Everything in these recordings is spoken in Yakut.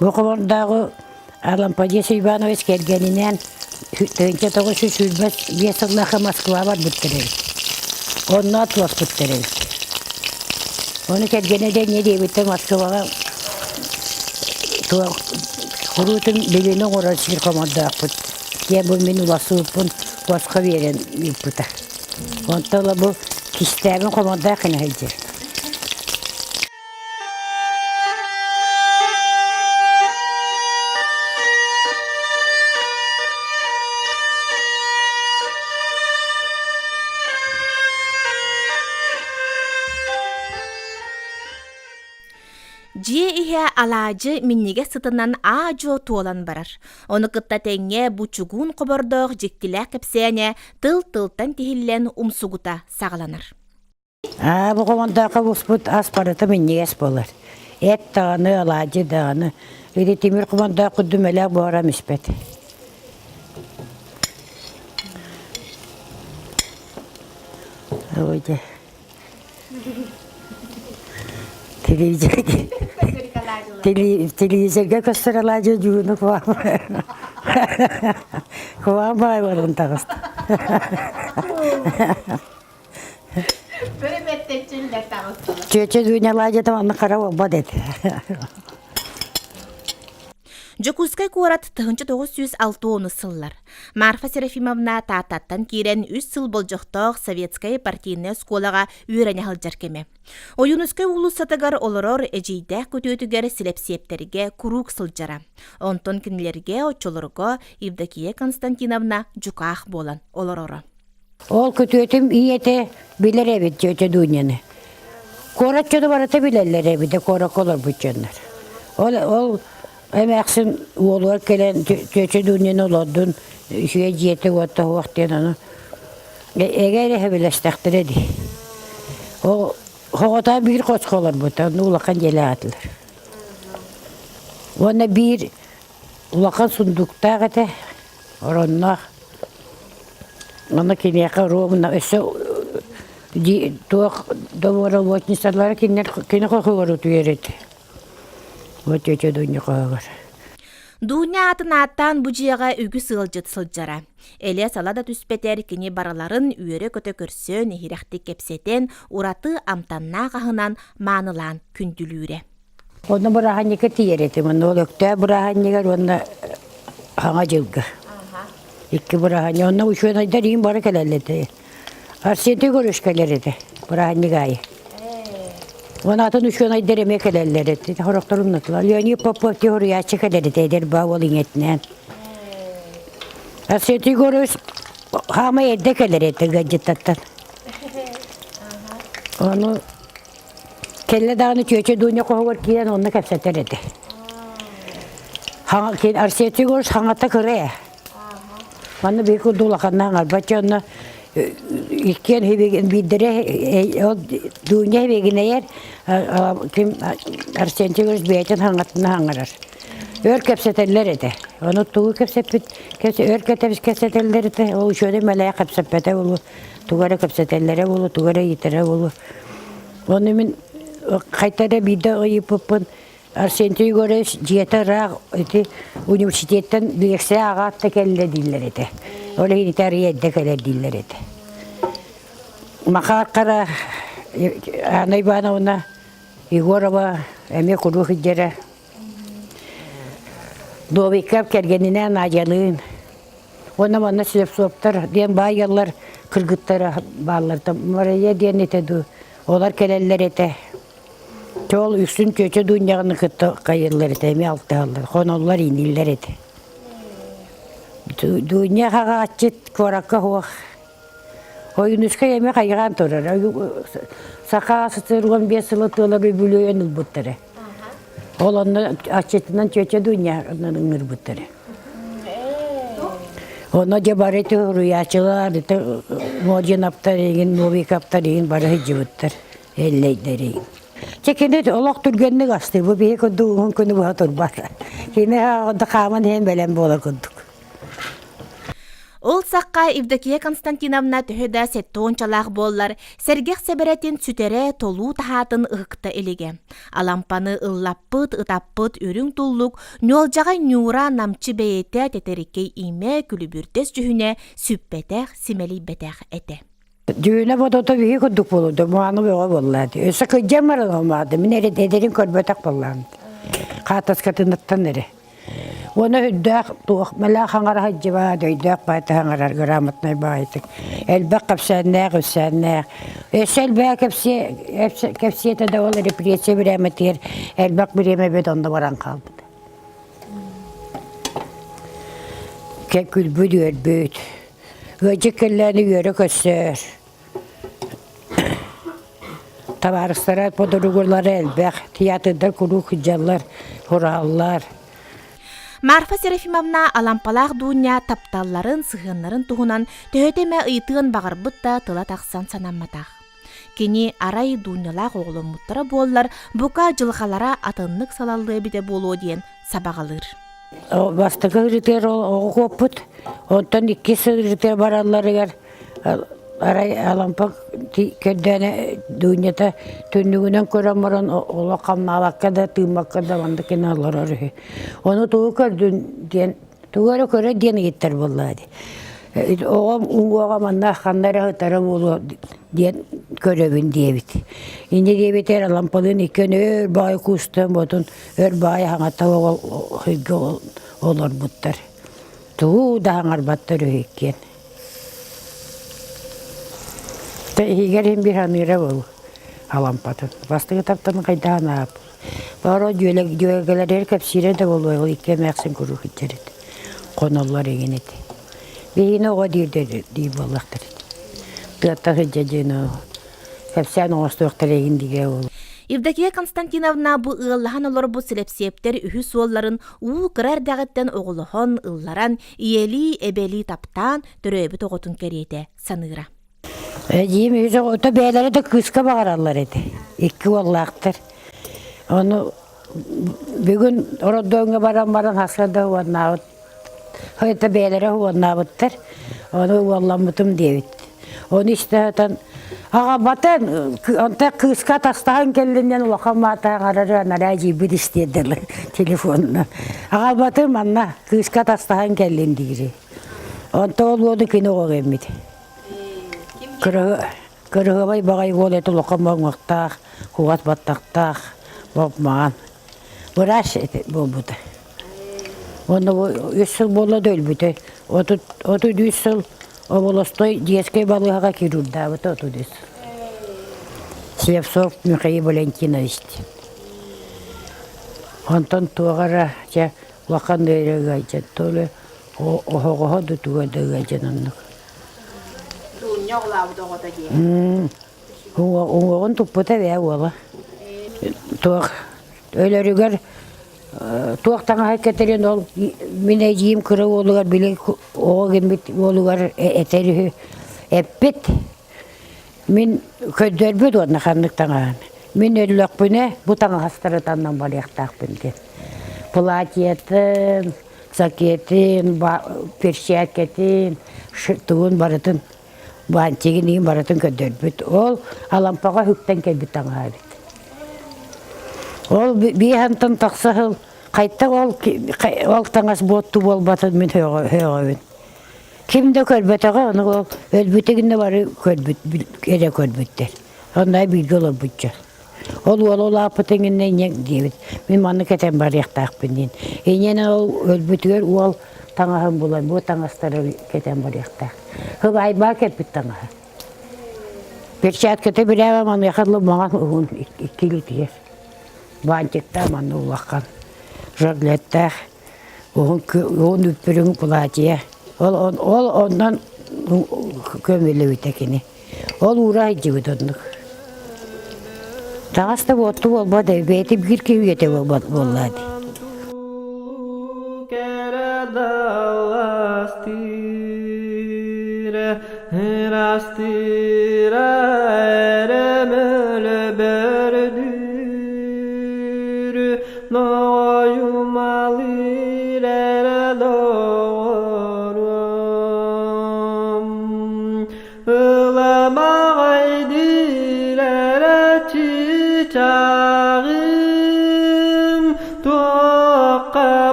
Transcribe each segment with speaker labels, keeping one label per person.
Speaker 1: Бу хобордооҕу Алампадьес Иванович кэргэнинээн 1925 сыллаахха Москва барбыттар эбит. Онно туоспуттар эбит. Ону кэргэнэ да инньэ диэбиттэр Москваҕа туох куруутун билини оҥорор сир хомордоохпут диэн бу мин уларсыбыппын босхо биэрэн ыыппыта. Онтон ыла бу кистээбин хомордоох гына сылдьар.
Speaker 2: Дьиэ иһэ алаадьы минньигэс сытынан аа-дьуо туолан барар. Ону кытта тэҥҥэ бу чугуун хобордоох дьиктилээх кэпсээнэ тыл-тылтан тиһиллэн умсугута саҕаланар.
Speaker 1: Аа, бу хомонтооххо буспут ас барыта минньигэс буолар. Эт даҕаны, алаадьы даҕаны. Ити тимир хомонтоох курдук мэлээх буһаран испэт. Ой, дьэ. Телевизорга көстөр алаадьы дьууну куһаҕан баҕайы буолан таҕыста. Чүөчэ Дуня алаадьыта манна хара буолбат этэ.
Speaker 2: Дьокуускай куорат 1960 сыллар. Марфа Серафимовна Тааттаттан киирэн үс сыл болдьохтоох советскай партийнай оскуолаҕа үөрэнэ сылдьар кэмэ. Ойуунускай уулуссатыгар олорор эдьиийдээх күтүөтүгэр силэпсиэптэргэ куруук сылдьара. Онтон кинилэргэ оччолорго Евдокия Константиновна дьукаах буолан олороро.
Speaker 1: Ол күтүөтүм ийэтэ билэр эбит тетя Дуняны. Куорат дьоно барыта билэллэр эбит, куоракка олорбут дьоннор. Ол, ол эмээхсин уолугар кэлэн тетя Дуняны олордун, үчүгэй дьиэтэ уота суох диэн ону эгэ эрэ сөбүлэстэхтэрэ дии. Ол хоҕотоо биир хоско олорбута, онно улахан дьиэлээх этилэр. Уонна биир улахан сундуктаах этэ, оронноох. Онно киниэхэ ровно өссө туох добровольницалара кинилэр кини хоһугар утуйар этэ. Вот тетя Дуня хоһугар.
Speaker 2: Дуня аатын ааттаан бу дьиэҕэ үгүс ыалдьыт сылдьара. Элэ-сала да түспэтэр кини барыларын үөрэ-көтө көрсөн, иһирэхтик кэпсэтэн, ураты амтаннаах аһынан маанылаан күндүлүүрэ.
Speaker 1: Онно бырааһынньыкка тиийэр этим. Онно ол Өктөөп бырааһынньыгар уонна Хаҥа дьылга. Икки бырааһынньык. Онно учуонайдар иин бары кэлэллэр этэ. Арсентий Егорович кэлэр этэ бырааһынньык аайы. Уонна атын учуонайдар эмиэ кэлэллэр этэ. Сорохтор умнатылар. Леонид Попов суруйааччы кэлэр этэ эдэр баа уол иҥэтинээн. Арсентий Егорович хаамай эрдэ кэлэр этэ ыалдьыттартан. Ону Кэллэ даҕаны чүөчэ Дуня хоһугар киирэн онно кэпсэтэр этэ. Арсений Егорович хаҥата кыра ээ. Манна биир курдук улаханна хаҥарбат дьонно иккиэн биирдэрэ ол Дуня хэбиэгинэйэр ким Арсентий Егорович бэйэтин хаҥатына хаҥарар. Өр кэпсэтэллэр этэ. Ону тугу кэпсэппит өр кэпсэтэллэр этэ. Ол учуонай мэлээх кэпсэппэтэ буолуо. Тугу эрэ кэпсэтэллэрэ буолуо, тугу эрэ ыйытара буолуо. Ону мин хайта эрэ биирдэ ыйыппыппын Арсентий Егорович дьиэтэ ыраах ити университеттан лекция ааҕаат да кэллэ дииллэр этэ. Ол иһин ити арыйа эрдэ кэлэр дииллэр этэ. Макар Хара Анна Ивановна Егорова эмиэ куруук илдьэрэ. Новиков кэргэнинээн Надялыын Уонна манна Слепцовтар диэн баай ыаллар кыргыттара бааллар Мария диэн этэ дуу, олор кэлэллэр этэ. Чоол үксүн чүөчэ Дуунньаҕаны кытта хайыыллар этэ, эмиэ алтыһаллар, хоноллор, ииниллэр этэ. Дуунньа хаҕааччыт куоракка суох. Ойуунускай эмиэ хайҕаан турар. Саха СССР 15 сыла туолар үбүлүөйүн ылбыттара. Ол онно аччытынан чүөчэ Дуунньа ыҥырбыттара. Онно дьэ бары ити уруйааччылар, ити Модиновтар игин, Новиковтар игин бары сылдьыбыттар, Эллэйдэр игин. Чэ кини олох түргэнник астыы, бу биһи курдук уһун күнү быһа турбат. Кини хааман иһэн бэлэм буолар курдук.
Speaker 2: Ол сахха Евдокия Константиновна төһө да сэттэ буоллар, сэргэх сэбэрэтин сүтэрэ толуу таһаатын ыһыкта илигэ. Алампаны ыллаппыт, ытаппыт үрүҥ туллук, ньуолдьаҕай ньуура намчы бэйэтэ тэтэрикэй имэ, күлүбүрдэс дьүһүнэ сүппэтэх, симэлийбэтэх этэ.
Speaker 1: Дьүһүнэ бодото биһи курдук буолуо, мааны бөҕө буолла. Өссө кырдьан баран омаады, мин эрэ эдэрин көрбөтөх буоллаам. Хаатаскатыныттан эрэ. Уонна үрдээх туох мэлээх хаҥара сылдьыбаат, өйдөөх баайта хаҥарар грамотнай баайтык. Элбэх кэпсээннээх, үссээннээх. Өссө элбэх кэпсиэ, кэпсиэтэ да ол репрессия бириэмэтигэр элбэх бириэмэ эбит онно баран хаалбыт. Күлбүт үөрбүт. Ыалдьыт кэллээни үөрэ көрсөр. Табаарыстара подругалара элбэх, театрдар куруук сылдьаллар, хурааллар.
Speaker 2: Марфа Серафимовна Алампалаах Дуунньа тапталларын, сыһыаннарын туһунан төһөтө эмэ ыйытыан баҕарбыт да тыла тахсан санамматах. Кини арай Дуунньалаах оҕоломмуттара буоллар, бука дьылҕалара атыннык салаллыа эбитэ буолуо диэн сабаҕалыыр.
Speaker 1: Бастакы ырытыар оҕо куоппут, онтон иккис ырытыар баралларыгар арай Алампа көрдөөнө Дуунньата түннүгүнэн көрөн баран олох хамнаабакка да тыыммакка да маннык гына олорор үһү. Ону тугу көрдүн диэн тугу эрэ көрө диэн ыйыттар буоллаа дии. Оҕом уҥуоҕа манна ханна эрэ сытара буолуо диэн көрөбүн диэбит. Инньэ диэбитигэр Алампалыын иккиэн өөр баҕайы куустан ботун өр баҕайы хаҥата ыйга олорбуттар. Тугу да хаҥарбаттар үһү иккиэн. Иһигэр иһин биир ханыыра буолуо Алампатын. Бастакы тапталын хайдаан аап. Бары дьүөгэлэригэр кэпсиирэ да буолуо, ол икки эмээхсин куруук илдьэр этэ. Хоноллор игин этэ. Биһигини оҕо диир дии буоллахтар этэ. Тыаттан сылдьа диэн кэпсээн оҥостуохтар игин дигэ буолуо.
Speaker 2: Евдокия Константиновна бу ыаллаһан олорбут Силэпсиэптэр үһүс уолларын уу кыра эрдэҕиттэн оҕолоһон, ылларан, ийэлии, эбэлии таптаан, төрөөбүт оҕотун кэриэтэ саныыра.
Speaker 1: Эдьиийим үһүс оҕото бэйэлэрэ да кыыска баҕараллар этэ. Икки уоллаахтар. Ону бүгүн роддомҥа баран баран хаска да уоннаабыт. Это бэйэлэрэ уоннаабыттар. Ону уолламмытым диэбит. Ону истэ сытан аҕабатын онто кыыска атастаһан кэллин диэн улахан маата аҥарары анараа дьиибит истиэрдэлэр телефонунан. Аҕабатын манна кыыска атастаһан кэллин диири. Онто ол уолу кини оҕо эммит. Кырыһыабай баҕайы уол этэ улахан моҥуохтаах, кугас баттахтаах, боп-маҕан. Быраас буолбута. Уонна үс сыл буолла да өлбүтэ. 33 сыл Оболостой детскай балыыһаҕа хирурдаабыта 33. Слепцов Михаил Валентинович. Онтон туоҕа эрэ чэ улахан ыарыы ыалдьан то ли оһоҕоһо да туга да ыалдьан оннук.
Speaker 2: Дуунньа оҕолообут оҕото дии.
Speaker 1: Уҥуоҕун туппута эбээ уола. Туох өлөрүгэр туох таҥаһы кэтэрин ол мин эдьиийим кыра уолугар били оҕо гиммит уолугар этэр үһү эппит мин көрдөрбүт уонна ханнык таҥаһын мин өллөхпүнэ бу таҥастары таннан барыахтаахпын диэн платьетын жакетин перчээккэтин тугун барытын баантигин иһин барытын көрдөрбүт. Ол Алампаҕа үктэн кэлбит таҥаһа эбит. Ол биэһантан тахса сыл хайта ол ол таҥас буотту буолбатын мин һөөҕөбүн. Ким да көрбөтөҕө, ону ол өлбүтэ гиннэ бары көрбүт эрэ көрбүттэр. Онно бииргэ олорбут дьон. Ол уола улааппытын иннэ инньэ диэбит. Мин маннык этэн барыахтаахпын диэн. Инньэнэ ол өлбүтүгэр уол таҥаһын булан бу таҥастары кэтэн барыахтаах. Хыбаайбаа кэлбит таҥаһа. Перчатката билээбэ маныаха дылы маҥан уһун икки илиитигэр. Бантиктаах манна улахан жаглеттээх уһун уһун үппүрүҥ платье. Ол ол онон көмүлүбүтэ кини. Ол уура сылдьыбыт оннук. Таҥас да буотту буолбат бэйэтэ биир киһи үйэтэ буолла дии.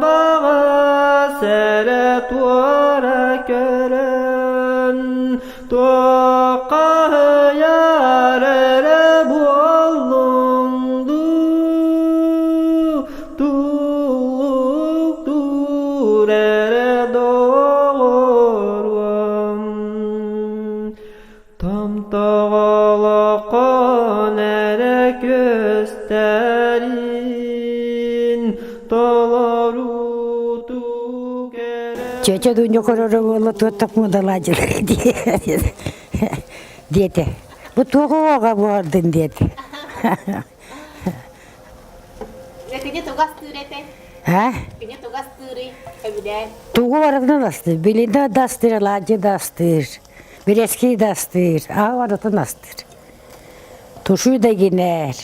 Speaker 3: Баҕас эрэ туора көрөн туоххаһыйар эрэ буоллуҥ дуу, туллуктуур эрэ доҕоруом. Томтоҕолохон эрэ көстөрүн толоруутук эрэ
Speaker 1: Чөчө Дуня көрөрө буолла туоттах муодалаадьылар диэтэ. Бу туох оҕоҕо буордун диэтэ.
Speaker 2: Кини тугас тыыр этэй?
Speaker 1: А?
Speaker 2: Кини тугас тыырый? Сөбүлээн.
Speaker 1: Тугу барытын астыыр. Билинэ да астыыр, алаадьы да астыыр. Бирэски да астыыр, аһа барытын астыыр. Тушуй да гинээр.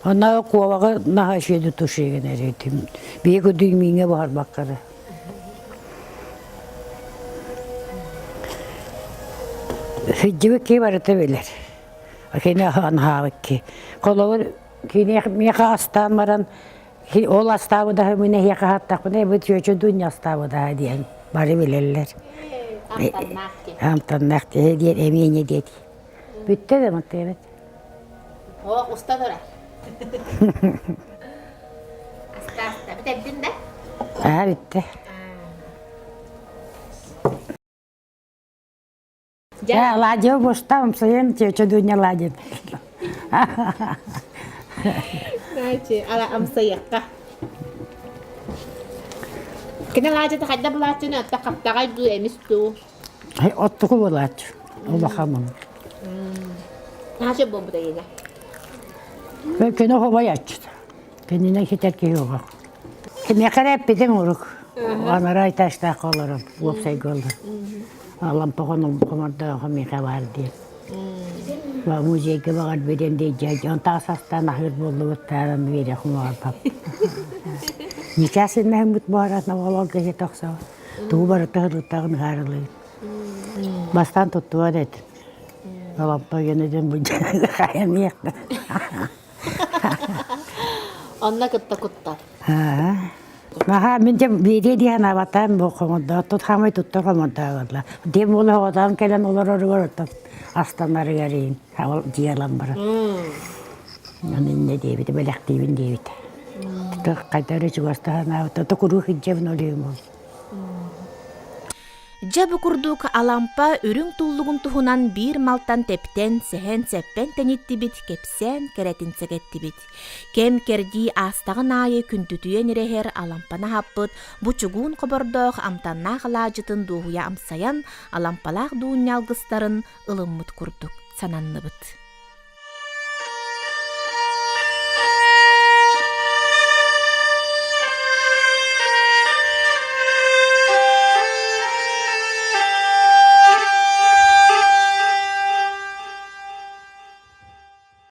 Speaker 1: Онно куобаҕы наһаа үчүгэйдик тушуй гинээр этим. Биһиги дүймиҥҥэ буһарбаккара. Сылдьыбыт киһи барыта билэр. Кини аһаабыт киһи. Холобур, кини миэхэ астаан баран ол астаабыдаһы мин эһиэхэ аһаттахпына бу чүөчэ Дуня астаабыдаһа диэн бары билэллэр.
Speaker 2: Амтаннаах диэн.
Speaker 1: Амтаннаах диэн диэн эмиэ инньэ диэти. Бүттэ да маттыабыт.
Speaker 2: О, уста турар. Аста аста. Бүтэрдин да?
Speaker 1: Аа, бүттэ. Дьэ, алаадьы буста, амсайым, чүөчэ Дуня алаадьы.
Speaker 2: Значит, ала амсайыахха. Кини алаадьыта хайда булааччыны отто хаптаҕай дуу, эмис дуу?
Speaker 1: Оттуку булааччы. Улаханын.
Speaker 2: Наша буолбута иэнэ.
Speaker 1: Кини хобайаччыта. Кининэн хитэр киһи оҕо. Кимиэхэ эрэ эппитиҥ урук. Анараа этажтаах олорон, уопсайга олорон. Лампа хомордоохо миэхэ баар диэн. Музейга баҕар бириэн диэдьэ дьон таас астаан аһыыр буоллубут тааран биэрэ хомоорбап. Ничаас иннэһиммит буорат оҕолорго киһи тохсо. Тугу барыта ырыттаҕын ыһаарылыыр. Бастаан туттубат этим. Лампа генеден бу хайамиэх.
Speaker 2: Онно кытта куттар.
Speaker 1: Наһаа мин дьэ биэриэ дии санаабатаам бу хомордоотут хаамай туттар хомордообалла. Дем буола оҕотоон кэлэн олороругар оттон астанарыгар иин дьиэ ылан баран. Аны иннэ диэбитэ бэлэхтиибин диэбитэ. Хайда эрэ чугастаһан аабыта куруук илдьэбин олуйум ол.
Speaker 2: Дьэ бу курдук Алампа үрүҥ туллугун туһунан биир малтан тэптэн, сэһэн-сэппэн тэниттибит, кэпсээн кэрэтин сэгэттибит. Кэм-кэрдии аастаҕын аайы күндүтүйэн ирэһэр Алампаны аһаппыт бу чугуун хобордоох амтаннаах алаадьытын дуоһуйа амсайан, Алампалаах Дуунньа алгыстарын ылыммыт курдук сананныбыт.